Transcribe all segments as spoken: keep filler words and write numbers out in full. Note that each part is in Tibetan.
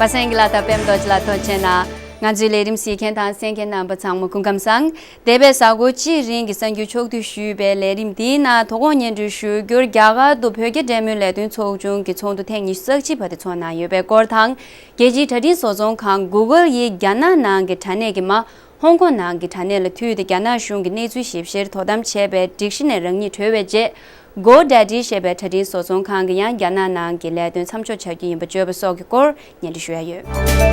པ་སངས་དགེ་ལགས་དང་པད་མ་རྡོ་རྗེ་ལགས་ཐུགས་རྗེ་གནང་། ང་ཚོའི་ལས་རིམ་གཟིགས་མཁན་དང་གསན་མཁན་རྣམ་པ་ཚང་མ་སྐུ་ཁམས་བཟང་། འདས་པའི་གཟའ་འཁོར་གཅིག་རིང་གི་གསར་འགྱུར་ཕྱོགས་བསྡུས་ཞུས་པའི་ལས་རིམ་འདིའི་ནང་དོ་དགོང་སྙན་སྒྲོན་ཞུ་རྒྱུར། རྒྱ་གར་དུ་བོད་རྒྱ་འབྲེལ་མོལ་ལས་དོན་ཚོགས་ཆུང་གི་ཚོགས་འདུ་ཐེངས་ཉི་ཤུ་རྩ་གཅིག་པ་དེ་ཚོགས་གནང་ཡོད་པའི་སྐོར་དང་། རྒྱལ་སྤྱིའི་དྲ་འཕྲིན་བཟོ་ཚོང་ཁང་གུ་གལ་ཡིས་རྒྱ་ནག་ནང་གི་དྲ་གནས་ཀྱི་མ། ཧོང་ཀོང་ནང་གི་དྲ་གནས་ལ་མཐུད་དེ་རྒྱ་ནག་གཞུང་གིས་གནས་ཚུལ་ཞིབ་བཤེར་དོ་དམ་བྱས་པའི་སྒྲིག་གཞི་ནས་རང་ཉིད་གྲོལ་བའི་རྗེས། GoDaddy ཞེས་པའི་དྲ་འཕྲིན་བཟོ་ཚོང་ཁང་གིས་ཡང་རྒྱ་ནག་ནང་གི་ལས་དོན་མཚམས་འཇོག་བྱ་རྒྱུ་ཡིན་པ་བརྗོད་པ་སོགས་ཀྱི་སྐོར་སྙན་སྒྲོན་ཞུ་ཡ་ཡོད།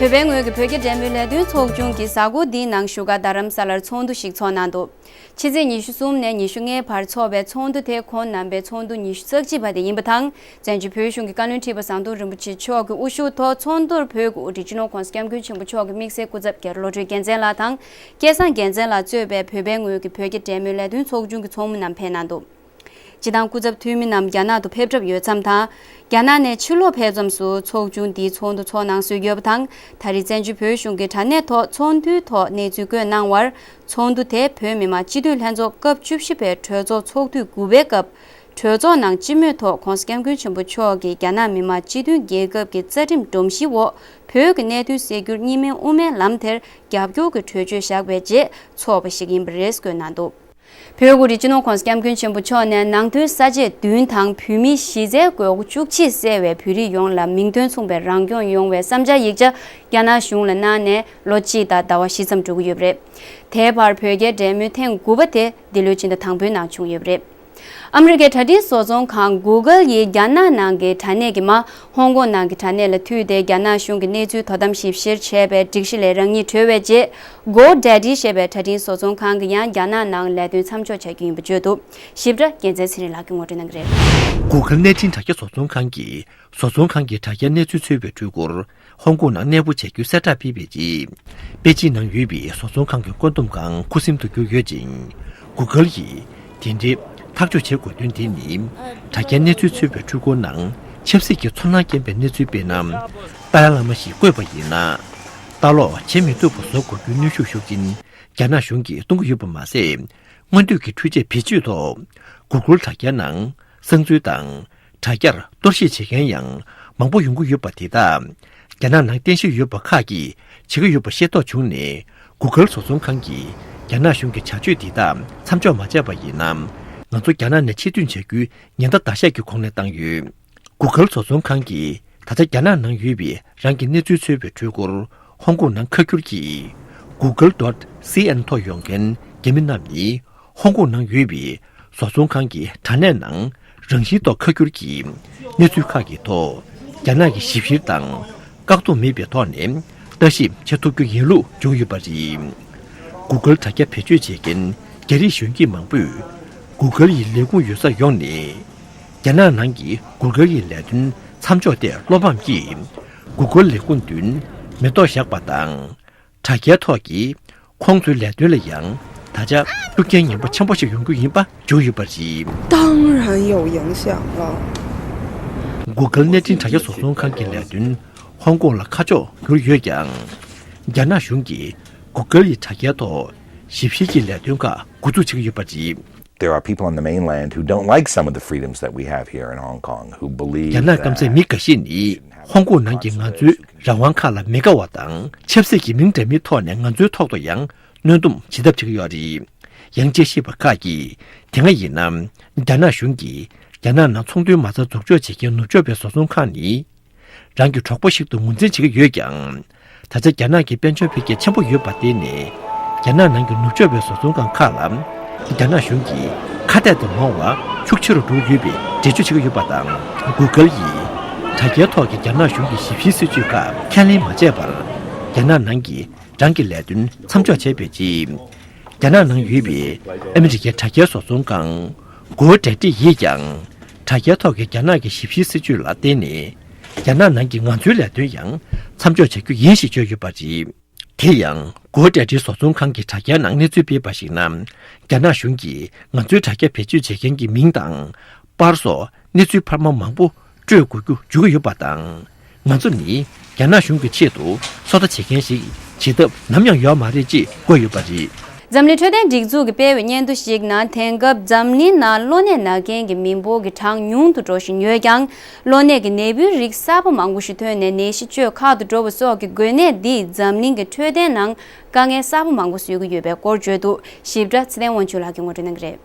བོད་པའི་ངོས་ཀྱི་བོད་རྒྱ་འབྲེལ་མོལ་ལས་དོན་ཚོགས་ཆུང་གིས་གཟའ་འཁོར་འདིའི་ནང་བཞུགས་སྒར་རྡ་རམ་ས་ལར་ཚོགས་འདུ་ཞིག་ཚོགས་གནང་འདུག་ཕྱི་ཚེས་ཉི་ཤུ་གསུམ་ནས་ཉི་ཤུ་ལྔའི་བར་འཚོགས་པའི་ཚོགས་འདུ་དེ་ཁོང་རྣམ་པའི་ཚོགས་འདུ་ཉི་ཤུ་རྩ་གཅིག་པ་དེ་ཡིན་པ་དང་། བཙན་བྱོལ་བོད་གཞུང་གི་བཀའ་བློན་ཁྲི་པ་ཟམ་གདོང་རིན་པོ་ཆེ་མཆོག་གི་དབུ་བཞུགས་ཐོག་ཚོགས་འདུར་བོད་ཀྱི་དབུ་ཁྲིད་སྤྱི་ནོར་༸གོང་ས་༸སྐྱབས་མགོན་ཆེན་པོ་མཆོག་གི་དམིགས་བསལ་སྐུ་ཚབ་རྒྱ་རི་བློ་གྲོས་རྒྱལ་མཚན་ལགས་དང་། སྐལ་བཟང་རྒྱལ་མཚན་ལགས་གཙོས་པའི་བོད་པའི་ངོས་ཀྱི་བོད་རྒྱ་འབྲེལ་མོལ་ལས་དོན་ཚོགས་ཆུང་གི་ཚོགས་མི་རྣམས་ཕེབས་གནང་འདུག་སྤྱི་བཏང་སྐུ་ཚབ་འཐུས་མི་རྣམས་རྒྱ་ནག་ཏུ་ཕེབས་གྲབས་ཡོད་མཚམས་དང་། རྒྱ་ནག་ནས་ཕྱིར་ལོག་ཕེབས་མཚམས་སུ་ཚོགས་ཆུང་འདིའི་ཚོགས་འདུ་ཚོགས་གནང་སྲོལ་ཡོད་པ་དང་། ད་རེས་བཙན་བྱོལ་བོད་གཞུང་གི་དྲ་གནས་ཐོག་ཚོགས་འདུའི་ཐོག་གནས་ཚུལ་བཀོད་གནང་བར། ཚོགས་འདུ་དེ་བོད་མི་མང་སྤྱི་འཐུས་ལྷན་ཚོགས་སྐབས་བཅུ་བཞི་པའི་གྲོས་ཚོགས་ཚོགས་དུས་དགུ་པའི་སྐབས། གྲོས་ཚོགས་ནང་སྤྱི་མོས་ཐོག་༸གོང་ས་༸སྐྱབས་མགོན་ཆེན་པོ་མཆོག་གིས་རྒྱ་ནག་མི་དམངས་སྤྱི་མཐུན་རྒྱལ་ཁབ་ཀྱི་རྩ་ཁྲིམས་སྒྲོམ་གཞིའི་འོག་བོད་ཀྱི་གནད་དོན་སེལ་རྒྱུར་གཉིས་སྨན་དབུ་མའི་ལམ་དེར་རྒྱབ་སྐྱོར་གྱི་གྲོས་ཆོད་བཞག་པའི་རྗེས་ཚོགས་པ་ཞིག་ཡིན་པ་རེད་བཀོད་གནང་འདུག་བོད་དབུ་ཁྲིད་སྤྱི་ནོར་༸གོང་ས་༸སྐྱབས་མགོན་ཆེན་པོ་མཆོག་ནས་ནང་དོན་ས་བཅད་བདུན་དང་བོད་མིའི་གཞི་རྩའི་དགོས་མཁོ་བཅུ་གཅིག་གསལ་བའི་བོད་རིགས་ཡོངས་ལ་མིང་དོན་མཚུངས་པའི་རང་སྐྱོང་ཡོང་བའི་བསམ་འཆར་ཡིག་ཆ་རྒྱ་ནག་གཞུང་ལ་གནང་ནས་ལོ་གཅིག་དང་ཟླ་བ་བཞི་ཙམ་འགྲོ་གི་ཡོད་པ་རེད། དེའི་བར་བོད་རྒྱའི་འབྲེལ་མོལ་ཐེངས་དགུ་པ་དེ་འདི་ལོའི་ཕྱི་ཟླ་དང་པོའི་ནང་བྱུང་ཡོད་པ་རེད། ཨ་མི་རི་ཀའི་དྲ་འཕྲིན་བཟོ་ཚོང་ཁང་གུ་གལ་ཡིས་རྒྱ་ནག་ནང་གི་དྲ་གནས་ཀྱི་མ་ཧོང་ཀོང་ནང་གི་དྲ་གནས་ལ་མཐུད་དེ་རྒྱ་ནག་གཞུང་གིས་གནས་ཚུལ་དོ་དམ་ཞིབ་བཤེར་བྱས་པའི་སྒྲིག་གཞི་ལས་རང་ཉིད་གྲོལ་བའི་རྗེས། GoDaddy ཞེས་པའི་དྲ་འཕྲིན་བཟོ་ཚོང་ཁང་གིས་ཡང་རྒྱ་ནག་ནང་ལས་དོན་མཚམས་འཇོག་བྱ་རྒྱུ་ཡིན་པ་བརྗོད་འདུག་ཞིབ་ཕྲ་རྒྱལ་མཚན་ཚེ་རིང་ལགས་ཀྱིས་ངོ་སྤྲོད་གནང་གི་རེད། གུ་གལ་གནས་འཕྲིན་དྲ་རྒྱ་བཟོ་ཚོང་ཁང་གིས་བཟོ་ཚོང་ཁང་གི་དྲ་རྒྱའི་གནས་ཚུལ་འཚོལ་བའི་འཕྲུལ་འཁོར་ཧོང་ཀོང་ནང་གནས་སྤོ་བྱ་རྒྱུའི་གསལ་བསྒྲགས་ཕུལ་བའི་རྗེས། པེ་ཅིན་ནང་ཡོད་པའི་བཟོ་ཚོང་ཁང་གི་བཀོད་འདོམས་ཁང་ཁུ་སིམ་དུ་གྱུར་ཡོད་ཅིང་། གུ་གལ་ཡིས་དེ་འདྲའི་ཐག་གཅོད་བྱེད་དགོས་དོན་དེ་ནི། དྲ་རྒྱའི་གནས་ཚུལ་འཚོལ་བའི་འཕྲུལ་འཁོར་ནང་ཆབ་སྲིད་ཀྱི་ཚོར་སྣང་སྐྱེན་པའི་གནས་ཚུལ་སྤེལ་ན། ཏཱ་ལའི་བླ་མ་ཞིག་བསྐོས་པ་ཡིན་ན། ལྟ་ཀློག་བྱེད་མི་ཐུབ་པ་བཟོ་དགོས་རྒྱུའི་གནོན་ཤུགས་ཤུགས་ཆེན་རྒྱ་ནག་གཞུང་གིས་གཏོང་གི་ཡོད་པ་མ་ཟད། སྔོན་ཐོན་གྱི་འཕྲུལ་ཆས་བེད་སྤྱོད་ཐོག་གུ་གལ་དྲ་རྒྱ་ནང་གསང་འཛུལ་དང་དྲ་རྒྱར་གཏོར་བཤིག་བྱེད་མཁན་ཡང་མང་པོ་ཡོང་གི་ཡོད་པ་དེ་དག་རྒྱ་ནག་ནང་རྟེན་གཞི་ཡོད་པ་ཁག་གིས་བྱེད་ཀྱི་ཡོད་པ་ཤེས་རྟོགས་བྱུང་ནས། གུ་གལ་བཟོ་ཚོང་ཁང་གིས་རྒྱ་ནག་གཞུང་གི་བྱ་སྤྱོད་འདི་དག་མཚམས་འཇོག་མ་བྱས་པ་ཡིན་ན། ང་ཚོ་རྒྱ་ནག་ནས་ཕྱིར་ཐོན་བྱ་རྒྱུའི་ཉེན་བརྡ་བརྡ་ཤག་གི་གོང་ནས་བཏང་ཡོད། གུ་གལ་བཟོ་ཚོང་ཁང་གིས་ད་ཆ་རྒྱ་ནག་ནང་ཡོད་པའི་རང་གི་གནས་ཚུལ་འཚོལ་བའི་འཕྲུལ་འཁོར་ཧོང་ཀོང་ནང་ཁ་བསྒྱུར་གྱིས། གུ་གལ་ཌོཊ་སི་ཨེན་ཐོག་ཡོང་མཁན་རྒྱ་མི་རྣམས་ནི། ཧོང་ཀོང་ནང་ཡོད་པའི་བཟོ་ཚོང་ཁང་གི་དྲ་གནས་ནང་རང་བཞིན་ཐོག་ཁ་བསྒྱུར་གྱིས། གནས་ཚུལ་ཁག་གི་ཐོག་རྒྱ་ནག་གི་ཞིབ་བཤེར་དང་བཀག་སྡོམ་མེད་པའི་ཐོག་ནས་ལྟ་ཞིབ་བྱེད་ཐུབ་རྒྱུ་ཡིན་ལུགས་བརྗོད་ཀྱི་ཡོད་པ་རེད། གུ་གལ་དྲ་རྒྱ་བེད་སྤྱོད་བྱེད་མཁན་རྒྱ་རིགས་གཞོན་སྐྱེས་མང་པོས་གུ་གལ་ཡི་ལས་ཁུངས་ཡོད་སར་ཡོང་ནས། རྒྱ་ནག་ནང་གི་གུ་གལ་ཡི་ལས་དོན་མཚམས་འཇོག་ཐད་བློ་ཕམ་གྱིས། གུ་གལ་ལས་ཁུངས་མདུན་མེ་ཏོག་བཞག་པ་དང་། དྲ་རྒྱའི་ཐོག་གི་ཁོང་ཚོའི་ལས་དོན་ལ་ཡང་ད་ཆ་ཤུགས་རྐྱེན་ངན་པ་ཆེན་པོ་ཞིག་ཡོང་རྒྱུ་ཡིན་པ་བརྗོད་ཡོད་པ་རེད། 当然有影响了。 གུ་གལ་གནས་འཕྲིན་དྲ་རྒྱ་བཟོ་ཚོང་ཁང་གི་ལས་དོན་ཧོང་ཀོང་ལ་ཁ་ཕྱོགས་གྱུར་ཡོད་ཀྱང་། རྒྱ་ནག་གཞུང་གིས་གུ་གལ་ཡི་དྲ་རྒྱའི་ཐོག་ཞིབ་བཤེར་གྱི་ལས་དོན་ཁག་འགོ་འཛུགས་བྱེད་ཀྱི་ཡོད་པ་རེད། There are people on the mainland who don't like some of the freedoms that we have here in Hong Kong, who believe རྒྱ་ནག་that སྐམ་སའི་མི་འགའ་ཤས་ནི་ཧོང་ཀོང་ནང་གི་ང་ཚོའི་རང་དབང་ཁག་ལ་མི་དགའ་བ་དང་། ཆབ་སྲིད་ཀྱི་མིང་འདྲ་མིན་ཐོག་ནས་ང་ཚོའི་ཐོག་ཏུ་ཡང་གནོན་སྡོམ་བྱེད་ཐབས་བྱེད་ཀྱི་ཡོད་རེད། ཡང་དཔྱད་ཞིབ་པ་ཁག་གིས་དེ་སྔ་ཡིན་ན་རྒྱ་ནག་གཞུང་གིས་རྒྱ་ནག་ནང་ཚོང་དོན་མ་རྩ་འཛུགས་འཇོག་བྱེད་མཁན་ནུབ་ཕྱོགས་པའི་བཟོ་ཚོང་ཁང་ནི། རང་གི་གྲོགས་པོ་ཞིག་ཏུ་ངོས་འཛིན་བྱེད་ཀྱི་ཡོད་ཀྱང་། ད་ཆ་རྒྱ་ནག་གི་དཔལ་འབྱོར་འཕེལ་རྒྱས་ཆེན་པོ་ཡོད་པར་བརྟེན་ནས། རྒྱ་ནག་ནང་གི་ནུབ་ཕྱོགས་པའི་བཟོ་ཚོང་ཁང་ཁག་ལ། རྒྱ་ནག་གཞུང་གིས་ཁ་གཏད་དུ་མ་འོང་བ་ཤུགས་ཆེ་རུ་འགྲོ་གི་ཡོད་པའི་འགྲེལ་བརྗོད་བྱེད་ཀྱི་ཡོད་པ་དང་། གུ་གལ་ཡིས་དྲ་རྒྱའི་ཐོག་གི་རྒྱ་ནག་གཞུང་གི་ཞིབ་བཤེར་སྲིད་ཇུས་ཁག་ཁས་ལེན་མ་བྱས་པར། རྒྱ་ནག་ནང་གི་རང་གི་ལས་དོན་མཚམས་འཇོག་བྱས་པའི་རྗེས། རྒྱ་ནག་ནང་ཡོད་པའི་ཨ་མི་རི་ཀའི་དྲ་རྒྱའི་བཟོ་ཚོང་ཁང་གོ་ཌེ་ཌི་ཡིས་ཀྱང་། དྲ་རྒྱའི་ཐོག་གི་རྒྱ་ནག་གི་ཞིབ་བཤེར་སྲིད་ཇུས་ལ་བརྟེན་ནས། རྒྱ་ནག་ནང་གི་ང་ཚོའི་ལས་དོན་ཡང་མཚམས་འཇོག་བྱ་རྒྱུ་ཡིན་ཞེས་བརྗོད་ཡོད་པ་རེད། དེ་ཡང་གོ་ཌེ་ཌི་བཟོ་ཚོང་ཁང་གི་དྲ་རྒྱའི་ནང་གནས་ཚུལ་སྤེལ་བར་གཞིགས་ན། རྒྱ་ནག་གཞུང་གིས་ང་ཚོའི་དྲ་རྒྱ་བེད་སྤྱོད་བྱེད་མཁན་གྱི་མིང་དང་། པར་སོགས་གནས་ཚུལ་འཕར་མ་མང་པོ་སྤྲོད་དགོས་རྒྱུ་འཇུག་གི་ཡོད་པ་དང་། ང་ཚོ་ནི་རྒྱ་ནག་གཞུང་གི་ཆེད་དུ་སོ་ལྟ་བྱེད་མཁན་ཞིག་བྱེད་ཐབས་ནམ་ཡང་ཡོད་མ་རེད་ཅེས་བཀོད་ཡོད་པ་རེད། འཛམ་གླིང་འཕྲོད་བསྟེན་སྒྲིག་འཛུགས་ཀྱིས་སྤེལ་བའི་སྙན་ཐོ་ཞིག་ནང་། དེང་སྐབས་འཛམ་གླིང་ནང་གློ་ནད་ན་མཁན་གྱི་མི་འབོར་གྱི་གྲངས་ཉུང་དུ་འགྲོ་བཞིན་ཡོད་ཀྱང་། གློ་ནད་ཀྱི་ནད་འབུའི་རིགས་གསར་པ་མང་པོ་ཞིག་ཐོན་ནས། ནད་གཞི་བཅོས་ཁག་ཏུ་འགྲོ་བ་སོགས་ཀྱི་འགོས་ནད་འདིས་འཛམ་གླིང་གི་འཕྲོད་བསྟེན་ནང་དཀའ་ངལ་གསར་པ་མང་པོ་བཟོ་གི་ཡོད་པའི་སྐོར་བརྗོད་འདུག། ཞིབ་ཕྲ་ཚེ་བརྟན་དབང་ཕྱུག་ལགས་ཀྱིས་ངོ་སྤྲོད་གནང་གི་རེད།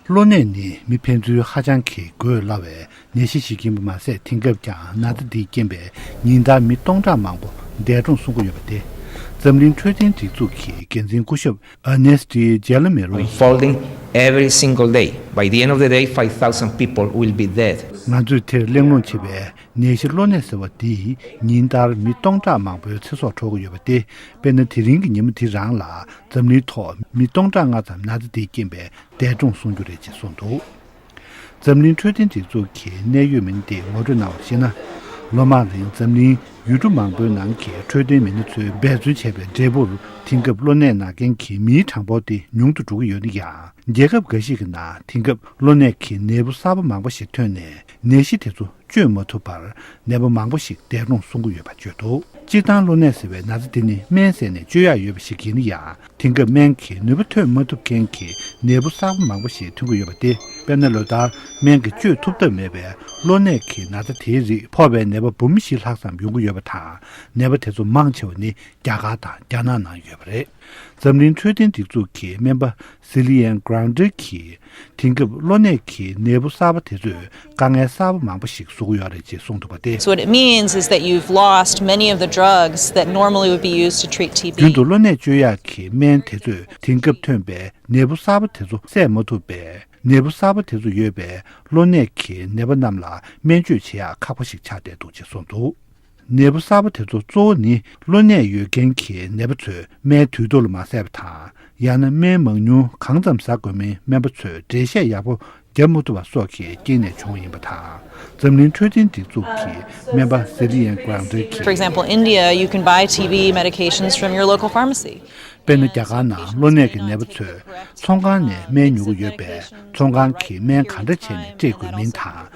གློ་ནད་ནི་མི་ཕན་ཚུན་ཧ་ཅང་གིས་འགོས་སླ་བའི་ནད་གཞི་ཞིག་ཡིན་པ་མ་ཟད། དེང་སྐབས་ཀྱང་ན་ཚ་འདིའི་རྐྱེན་པས་ཉིན་ལྟར་མི་སྟོང་ཕྲག་མང་པོ་འདས་གྲོངས་སོང་གི་ཡོད་པ་སྟེ། འཛམ་གླིང་འཕྲོད་བསྟེན་སྒྲིག་འཛུགས་ཀྱི་འགན་འཛིན་སྐུ་ཞབས་ཨར་ནེ་སི་ཊི་ཇེ་ལ་མེ་རོ་ཡིས། Unfolding every single day. By the end of the day, five thousand people will be dead. ང་ཚོས་དེར་གླེང་སློང་བྱེད་པའི་ནད་གཞི་གློ་ནད་ཟེར་བ་འདིས་ཉིན་ལྟར་མི་སྟོང་ཕྲག་མང་པོའི་ཚེ་སྲོག་འཕྲོག་གི་ཡོད་པ་སྟེ། དཔེར་ན། དེ་རིང་གི་ཉིན་མོ་འདི་རང་ལ་འཛམ་གླིང་ཐོག་མི་སྟོང་ཕྲག་ལྔ་ཙམ་ན་ཚ་འདིའི་རྐྱེན་པས་འདས་གྲོངས་སོང་རྒྱུ་རེད་ཅེས་གསུངས་འདུག། འཛམ་གླིང་འཕྲོད་བསྟེན་སྒྲིག་འཛུགས་ཀྱི་གནད་ཡོད་མི་སྣ་དེས་ངོ་སྤྲོད་གནང་བར་གཞིགས་ན། ལོ་མང་རིང་འཛམ་གླིང་ཡུལ་གྲུ་མང་པོའི་ནང་གི་འཕྲོད་བསྟེན་མི་སྣ་ཚོས་འབད་བརྩོན་བྱས་པའི་འབྲས་བུར། དེང་སྐབས་གློ་ནད་ན་མཁན་གྱི་མིའི་གྲངས་འབོར་དེ་ཉུང་དུ་འགྲོ་གི་ཡོད་ན་ཡང་། རྒྱལ་ཁབ་འགའ་ཞིག་གི་ནང་དེང་སྐབས་གློ་ནད་ཀྱི་ནད་འབུ་གསར་པ་མང་པོ་ཞིག་ཐོན་ནས། ནད་གཞི་དེ་ཚོ་བཅོས་མ་ཐུབ་པར་ནད་པ་མང་པོ་ཞིག་འདས་གྲོངས་སོང་གི་ཡོད་པ་བརྗོད་འདུག། སྤྱིར་བཏང་གློ་ནད་ཟེར་བའི་ན་ཚ་དེ་ནི་སྨན་བསལ་ནས་བཅོས་ཡག་ཡོད་པ་ཞིག་ཡིན་ན་ཡང་། དེང་སྐབས་སྨན་གྱི་ནུས་པ་ཐོན་མ་ཐུབ་མཁན་གྱི་ནད་འབུ་གསར་པ་མང་པོ་ཞིག་ཐོན་གྱི་ཡོད་པ་སྟེ། དཔེར་ན། ལོ་ལྟར་སྨན་གྱིས་བཅོས་ཐུབ་ཐབས་མེད་པའི་གློ་ནད་ཀྱི་ན་ཚ་དེའི་རིགས་ཕོག་པའི་ནད་པ་འབུམ་བཞི་ལྷག་ཙམ་ཡོང་གི་ཡོད་པ་དང་། ནད་པ་དེ་ཚོ་མང་ཆེ་བ་ནི་རྒྱ་གར་དང་རྒྱ་ནག་ནང་ཡོད་པ་རེད། འཛམ་གླིང་འཕྲོད་བསྟེན་སྒྲིག་འཛུགས་ཀྱི་སྨན་པ་སི་ལི་ཡན་གྷ་རན་ཏི་གིས། དེང་སྐབས་གློ་ནད་ཀྱི་ནད་འབུ་གསར་པ་དེ་ཚོས་དཀའ་ངལ་གསར་པ་མང་པོ་ཞིག་བཟོ་གི་ཡོད་རེད་ཅེས་གསུངས་འདུག་པ་སྟེ། So what it means is that you've lost many of the drugs that normally would be used to treat T B. རྒྱུན་དུ་གློ་ནད་བཅོས་ཡག་གི་སྨན་དེ་ཚོས་དེང་སྐབས་ཐོན་པའི་ནད་འབུ་གསར་པ་དེ་ཚོ་བསལ་མ་ཐུབ་པས། ནད་འབུ་གསར་པ་དེ་ཚོ་ཡོད་པའི་གློ་ནད་ཀྱི་ནད་པ་རྣམས་ལ་སྨན་བཅོས་བྱེད་ཡག་ཁག་པོ་ཞིག་ཆགས་བསྡད་འདུག་ཅེས་གསུངས་འདུག། ནད་འབུ་གསར་པ་དེ་ཚོ་གཙོ་བོ་ནི་གློ་ནད་ཡོད་མཁན་གྱི་ནད་པ་ཚོས་སྨན་དུས་ཐོག་ལ་མ་བཟས་པ་དང་། ཡང་ན་སྨན་མང་ཉུང་གང་ཙམ་ཟ་དགོས་མིན་སྨན་པ་ཚོས་འགྲེལ་བཤད་ཡག་པོ་བརྒྱབ་མ་ཐུབ་པ་སོགས་ཀྱི་རྐྱེན་ནས་བྱུང་བ་ཡིན་པ་དང་། འཛམ་གླིང་འཕྲོད་བསྟེན་སྒྲིག་འཛུགས་ཀྱི་སྨན་པ་སི་ལི་ཡན་གྷ་རན་ཏི་གིས། For example, India, you can buy T B medications from your local pharmacy. དཔེར་ན། རྒྱ་གར་ནང་གློ་ནད་ཀྱི་ནད་པ་ཚོས་ཚོང་ཁང་ནས་སྨན་ཉོ་གི་ཡོད་པས། ཚོང་ཁང་གིས་སྨན་ག་འདྲ་བྱས་ནས་སྤྲད་དགོས་མིན་དང་།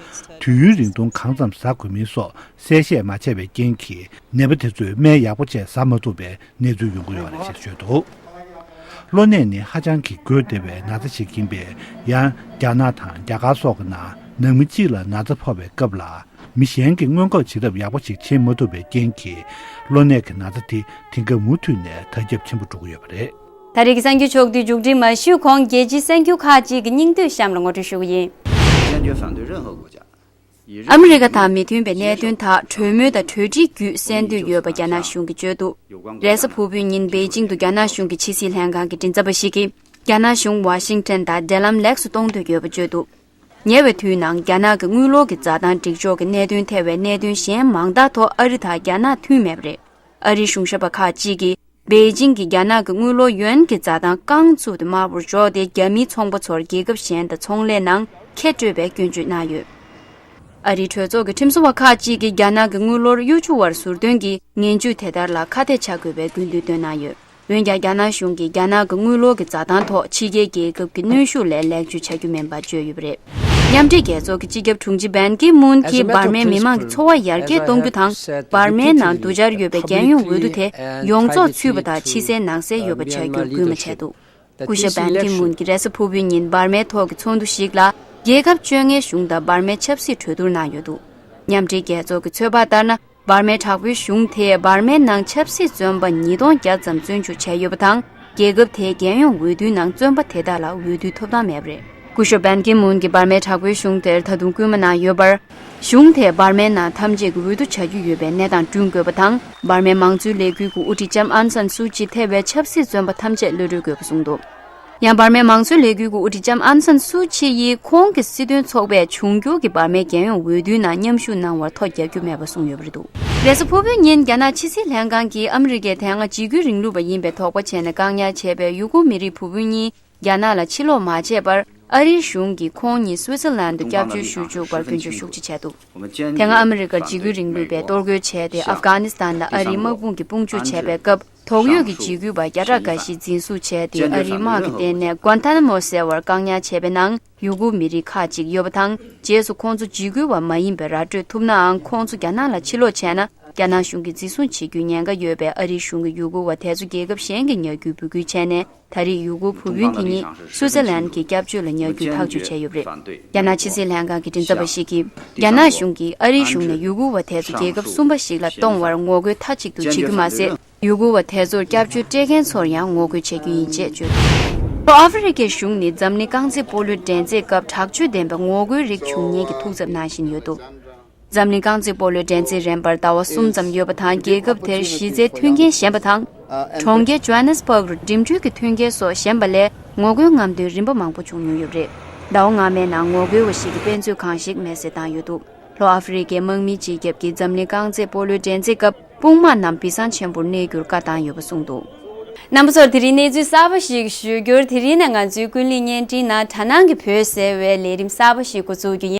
དུས་ཡུན་རིང་ཐུང་གང་ཙམ་ཟ་དགོས་མིན་སོགས་གསལ་བཤད་མ་བྱས་པའི་རྐྱེན་གྱིས། ནད་པ་དེ་ཚོས་སྨན་ཡག་པོ་བཅས་ཟ་མ་ཐུབ་པའི་གནས་ཚུལ་ཡོང་གི་ཡོད་རེད་ཅེས་བརྗོད་འདུག། གློ་ནད་ནི་ཧ་ཅང་གི་འགོས་བདེ་བའི་ན་ཚ་ཞིག་ཡིན་པས། ཡང་རྒྱ་ནག་དང་རྒྱ་གར་སོགས་ཀྱི་ནང་ནང་མི་གཅིག་ལ་ན་ཚ་ཕོག་པའི་སྐབས་ལ། མི་གཞན་གྱིས་སྔོན་འགོག་བྱེད་ཐབས་ཡག་པོ་ཞིག་བྱེད་མ་ཐུབ་པའི་རྐྱེན་གྱིས། གློ་ནད་ཀྱི་ན་ཚ་དེ་དེང་སྐབས་མུ་མཐུད་ནས་དར་ཁྱབ་ཆེན་པོ་འགྲོ་གི་ཡོད་པ་རེད། ད་རེས་ཀྱི་གསར་འགྱུར་ཕྱོགས་བསྡུས་མཇུག་སྒྲིལ་མ་ཞུས་གོང་། རྒྱལ་སྤྱིའི་གསར་འགྱུར་ཁག་ཅིག་གི་སྙིང་བསྡུས་གཤམ་ལ་ངོ་སྤྲོད་ཞུ་གི་ཡིན། 坚决反对任何国家 ཨ་མི་རི་ཀ་དང་མི་མཐུན་པའི་གནད་དོན་དག་གྲོས་མོལ་དང་གྲོས་འགྲིག་བརྒྱུད་སེལ་འདོད་ཡོད་པ་རྒྱ་ནག་གཞུང་གིས་བརྗོད་འདུག། རེས་གཟའ་ཕུར་བུའི་ཉིན་པེ་ཅིང་དུ་རྒྱ་ནག་གཞུང་གི་ཕྱི་སྲིད་ལྷན་ཁང་གི་མགྲིན་ཚབ་པ་ཞིག་གིས། རྒྱ་ནག་གཞུང་ཝ་ཤིང་ཊོན་དང་འབྲེལ་ལམ་ལེགས་སུ་གཏོང་འདོད་ཡོད་པ་བརྗོད་འདུག། ཉེ་བའི་དུས་ནང་རྒྱ་ནག་གི་དངུལ་ལོར་གྱི་འཛའ་ཐང་སྒྲིག་ཕྱོགས་ཀྱི་གནད་དོན་ཐེ་བའི་གནད་དོན་གཞན་མང་དག་ཐོག་ཨ་རི་དང་རྒྱ་ནག་མཐུན་མེད་པ་རེད། ཨ་རིའི་གཞུང་ཞབས་པ་ཁག་ཅིག་གིས། པེ་ཅིང་གིས་རྒྱ་ནག་གི་དངུལ་ལོར་ཡོན་གྱི་འཛའ་ཐང་རྐང་བཙུགས་ཏེ་དམར་པོར་འཇོག་སྟེ། རྒྱ་མིའི་ཚོང་པ་ཚོར་རྒྱལ་ཁབ་གཞན་དང་ཚོང་ལས་ནང་ཁེ་སྤྲོད་པའི་སྐྱོན་བརྗོད་གནང་ཡོད། ཨ་རིའི་གྲོས་ཚོགས་ཀྱི་ཁྲིམས་བཟོ་བ་ཁག་ཅིག་གིས་རྒྱ་ནག་གི་དངུལ་ལོར་གཡོ་སྒྱུ་བར་ཟུར་འདོན་གྱིས་ངན་ཇུས་དེ་ལྟར་ལ་ཁ་གཏད་བྱ་དགོས་པའི་དགོས་འདུན་བཏོན་གནང་ཡོད། འོན་ཀྱང་། རྒྱ་ནག་གཞུང་གིས་རྒྱ་ནག་གི་དངུལ་ལོར་གྱི་འཛའ་ཐང་ཐོག་ཕྱི་རྒྱལ་རྒྱལ་ཁབ་ཀྱི་གནོན་ཤུགས་ལས་ལེགས་བཅོས་བྱ་རྒྱུ་མིན་པ་བརྗོད་ཡོད་པ་རེད། མཉམ་འབྲེལ་རྒྱལ་ཚོགས་ཀྱི་སྤྱི་ཁྱབ་དྲུང་ཆེ་བན་ཀི་མུན་གྱིས་འབར་མའི་མི་མང་གི་འཚོ་བ་ཡར་རྒྱས་གཏོང་རྒྱུ་དང་། འབར་མའི་ནང་བསྡུ་འཆར་ཡོད་པའི་རྒྱལ་ཡོངས་འོས་བསྡུ་དེ་ཡོངས་རྫོགས་ཚུད་པ་དང་ཕྱི་གསལ་ནང་གསལ་ཡོད་པ་བྱ་རྒྱུར་སྐུལ་མ་བྱས་འདུག། སྐུ་ཞབས་བན་ཀི་མུན་གྱིས་རེས་གཟའ་ཕུར་བུའི་ཉིན་འབར་མའི་ཐོག་གི་ཚོགས་འདུ་ཞིག་ལ། རྒྱལ་ཁབ་བཅོ་ལྔའི་གཞུང་དང་འབར་མའི་ཆབ་སྲིད་གྲོས་བསྡུར་གནང་ཡོད་འདུག། མཉམ་འབྲེལ་རྒྱལ་ཚོགས་ཀྱི་ཚོད་དཔག་ལྟར་ན། འབར་མའི་དྲག་པོའི་གཞུང་དེས་འབར་མའི་ནང་ཆབ་སྲིད་བཙོན་པ་ཉིས་སྟོང་བརྒྱ་ཙམ་བཙོན་འཇུག་བྱས་ཡོད་པ་དང་། རྒྱལ་ཁབ་དེའི་རྒྱལ་ཡོངས་འོས་བསྡུའི་ནང་བཙོན་པ་དེ་དག་ལ་འོས་བསྡུའི་ཐོབ་ཐང་མེད་པ་རེད། སྐུ་ཞབས་བན་ཀི་མུན་གྱིས་འབར་མའི་དྲག་པོའི་གཞུང་དེར་ད་དུང་སྐུལ་མ་གནང་ཡོད་པར། གཞུང་དེས་འབར་མའི་ནང་ཐམས་ཅད་ཀྱི་འོས་བསྡུ་བྱ་རྒྱུ་ཡོད་པའི་གནས་སྟངས་བསྐྲུན་དགོས་པ་དང་། འབར་མའི་མང་གཙོའི་ལས་འགུལ་གྱི་དབུ་ཁྲིད་ལྕམ་ཨང་སན་སུའུ་ཅི་ཐེ་བའི་ཆབ་སྲིད་བཙོན་པ་ཐམས་ཅད་གློད་གྲོལ་དགོས་པ་གསུངས་འདུག། ཡང་འབར་མའི་མང་གཙོའི་ལས་འགུལ་གྱི་དབུ་ཁྲིད་ལྕམ་ཨང་སན་སུའུ་ཅི་ཡིས་ཁོང་གི་སྲིད་དོན་ཚོགས་པས་འབྱུང་འགྱུར་གྱི་འབར་མའི་རྒྱལ་ཡོངས་འོས་བསྡུའི་ནང་མཉམ་ཞུགས་གནང་བར་ཐོ་རྒྱག་རྒྱུ་མེད་པ་གསུངས་ཡོད་པ་རེད་འདུག། རེས་གཟའ་ཕུར་བུའི་ཉིན་རྒྱ་ནག་ཕྱི་སྲིད་ལྷན་ཁང་གིས་ཨ་མི་རི་ཀས་དེ་སྔ་འཇིགས་སྐུལ་རིང་ལུགས་པ་ཡིན་པའི་དོགས་པ་བྱས་ནས་བཀག་ཉར་བྱས་པའི་ཡུ་གུར་མི་རིགས་བུ་སྤུན་གཉིས་རྒྱ་ནག་ལ་ཕྱིར་ལོག་མ་བྱས་པར། ཨ་རིའི་གཞུང་གིས་ཁོང་གཉིས་སུའི་ཙེར་ལན་དུ་སྐྱབས་བཅོལ་ཞུ་བཅུག་པར་སྐྱོན་བརྗོད་ཤུགས་ཆེ་བྱས་འདུག། དེ་སྔ་ཨ་མི་རི་ཀར་འཇིགས་སྐུལ་རིང་ལུགས་པས་གཏོར་རྒོལ་བྱས་ཏེ། ཨབ་གྷ་ནི་སི་ཐན་ལ་ཨ་རིའི་དམག་དཔུང་གིས་དཔུང་འཇུག་བྱས་པའི་སྐབས། དོགས་ཡོད་ཀྱི་འཇིགས་སྐུལ་བ་བརྒྱ་ཕྲག་འགའ་ཞིག་འཛིན་བཟུང་བྱས་ཏེ། ཨ་རིའི་དམག་གི་སྟེང་ནས་གུན་ཐ་ན་མོ་ཟེར་བར་བཀག་ཉར་བྱས་པའི་ནང་ཡུ་གུར་མི་རིགས་ཁག་ཅིག་ཡོད་པ་དང་། རྗེས་སུ་ཁོང་ཚོ་འཇིགས་སྐུལ་བ་མ་ཡིན་པའི་ར་སྤྲོད་ཐུབ་ནའང་། ཁོང་ཚོ་རྒྱ་ནག་ལ་ཕྱིར་ལོག་བྱས་ན། རྒྱ་ནག་གཞུང་གིས་འཛིན་བཟུང་བྱེད་རྒྱུའི་ཉེན་ཁ་ཡོད་པའི་ཨ་རིའི་གཞུང་གི་ཡུ་གུར་བ་དེ་ཚོ་རྒྱལ་ཁབ་གཞན་གྱིས་ཉར་རྒྱུའི་འབོད་སྐུལ་བྱས་ནས། ད་རེས་ཡུ་གུར་བུ་སྤུན་དེ་ཉིད་སུའུ་ཙེར་ལན་གྱི་སྐྱབས་བཅོལ་ལ་ཉར་རྒྱུའི་ཐག་གཅོད་བྱས་ཡོད་པ་རེད། རྒྱ་ནག་ཕྱི་སྲིད་ལྷན་ཁང་གི་མགྲིན་ཚབ་པ་ཞིག་གིས། རྒྱ་ནག་གཞུང་གིས་ཨ་རིའི་གཞུང་ནས་ཡུ་གུར་བ་དེ་ཚོ་རྒྱལ་ཁབ་གསུམ་པ་ཞིག་ལ་གཏོང་བར་ངོ་རྒོལ་མཐའ་གཅིག་ཏུ་བྱེད་རྒྱུ་མ་ཟད། ཡུ་གུར་བ་དེ་ཚོར་སྐྱབས་བཅོལ་སྤྲད་མཁན་ཚོར་ཡང་ངོ་རྒོལ་བྱེད་རྒྱུ་ཡིན་ཅེས་བརྗོད་འདུག་ལྷོ་ཨ་ཧྥེ་རི་ཁའི་གཞུང་ནི་འཛམ་གླིང་རྐང་རྩེད་སྤོ་ལོའི་འགྲན་རྩེད་སྐབས་དྲག་སྤྱོད་ལྡན་པའི་ངོ་རྒོལ་རིགས་བྱུང་ཉེན་གྱི་ཐུགས་འཚབ་གནང་བཞིན་ཡོད་འདུག་འཛམ་གླིང་རྐང་རྩེད་སྤོ་ལོའི་འགྲན་རྩོད་རིམ་པར་ཟླ་བ་གསུམ་ཙམ་ཡོད་པ་དང་། རྒྱལ་ཁབ་དེར་གཞི་རྩའི་མཐུན་རྐྱེན་ཞན་པ་དང་། གྲོང་ཁྱེར་ཇོ་ཧ་ནེ་སི་བྷག་རུ་འགྲིམ་འགྲུལ་གྱི་མཐུན་རྐྱེན་སོགས་ཞན་པ་ལས་ངོ་རྒོལ་རྔམ་སྟོན་རིམ་པ་མང་པོ་བྱུང་མྱོང་ཡོད་པ་རེད། ཟླ་བ་སྔ་མའི་ནང་ངོ་རྒོལ་བ་ཞིག་གིས་དཔེ་མཛོད་ཁང་ཞིག་མེ་བསྲེགས་བཏང་ཡོད་འདུག་ལྷོ་ཨ་ཧྥེ་རི་ཁའི་དམག་མིའི་སྤྱི་ཁྱབ་ཀྱིས་འཛམ་གླིང་རྐང་རྩེད་སྤོ་ལོའི་འགྲན་རྩེད་སྐབས་དཔུང་དམག་རྣམས་སྦི་གསང་ཆེན་པོར་གནས་རྒྱུར་བཀའ་བཏང་ཡོད་པ་གསུངས་འདུག་རྣམ་པ་ཚོར་དེ་རིང་གནས་ཚུལ་གསར་པ་ཞིག་ཞུ་རྒྱུར། དེ་རིང་ནས་ང་ཚོའི་ཀུན་གླེང་བརྙན་འཕྲིན་ནང་དྲ་ནང་གི་བོད་ཟེར་བའི་ལས་རིམ་གསར་པ་ཞིག་འགོ་འཛུགས་རྒྱུ་ཡིན།